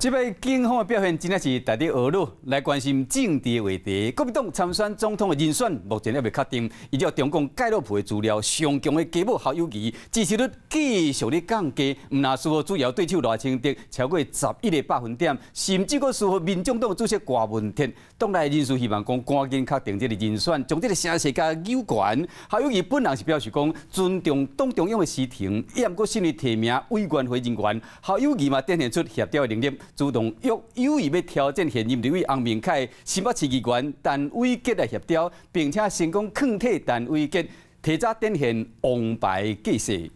這擺警方的表現真正是值得呵咾。來關心政治話題，國民黨參選總統的人選目前猶未確定。依照中共蓋洛普的資料，上強的繼母侯友宜支持率繼續咧降低，毋但輸予主要對手賴清德超過11個百分點，甚至閣輸予民眾黨主席柯文哲。黨內人士希望講趕緊確定這個人選，將這個聲勢共扭懸。侯友宜本人是表示講尊重黨中央的時程，也毋過身為提名委員會人員，侯友宜嘛展現出協調的能力。主動約有意欲挑戰現任立委翁明凱、新北市議員陳偉杰來協調，並且成功勸退陳偉杰，提早展現王牌架勢。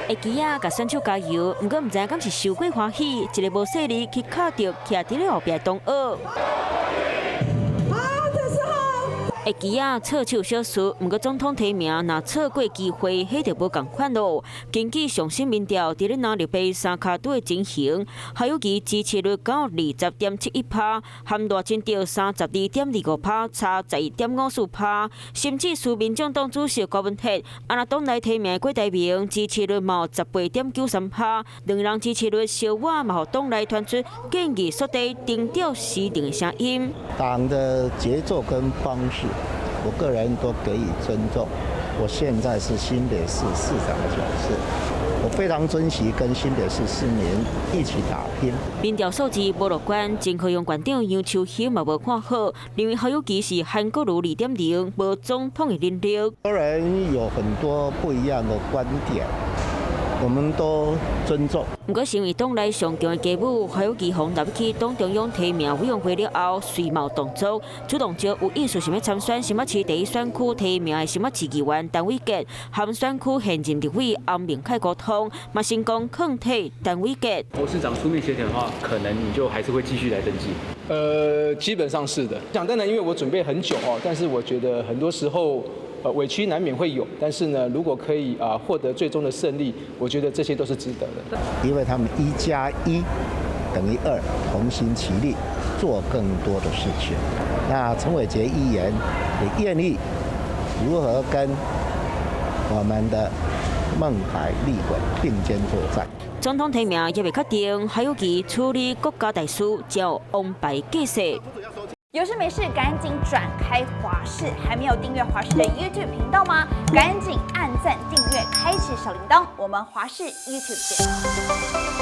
會記啊，共選手加油，毋過毋知敢是傷過歡喜，一个無細膩去敲著徛佇咧後壁同學。會記啊，錯手小輸，毋過總統提名若錯過機會，彼就無仝款囉。根據上新民調，佇咧藍綠白三跤拄的情形，侯友宜支持率到20.71趴，和賴清德32.25趴，差11.54趴，甚至輸民眾黨主席柯文哲，啊若黨內提名郭台銘支持率嘛18.93趴，兩人支持率相倚嘛，予黨內傳出建議縮低定調時程的聲音。黨的節奏跟方式，我個人都給予尊重。我現在是新北市市長的角色，我非常珍惜跟新北市市民一起打拼。民調數字無樂觀，前客用館長楊秋興嘛無看好，認為侯友宜是韓國瑜2.0，無總統的能力。當然有很多不一樣的觀點，我們都尊重。毋過，身為黨內上強的繼母，侯友宜予納入去黨中央提名委員會了後，隨嘛有動作，主動招有意思想欲參選新北市第一選區提名的新北市議員陳偉杰，和選區現任立委翁明凱溝通，嘛成功勸退陳偉杰。侯市長出面協調的話，可能你就還是會繼續來登記。基本上是的。講當然，因為我準備很久哦，但是我覺得很多時候，委屈難免會有，但是呢，如果可以啊獲得最終的勝利，我覺得這些都是值得的。因為他們1加1等於2，同心齊力做更多的事情。那陳偉杰議員也願意如何跟我們的孟凱立委並肩作戰。總統提名猶未確定，侯友宜處理國家大事，就王牌架勢。有事沒事趕緊轉開華視，還沒有訂閱華視的 YouTube 頻道嗎？趕緊按讚訂閱，開啟小鈴鐺。我們華視 YouTube 見。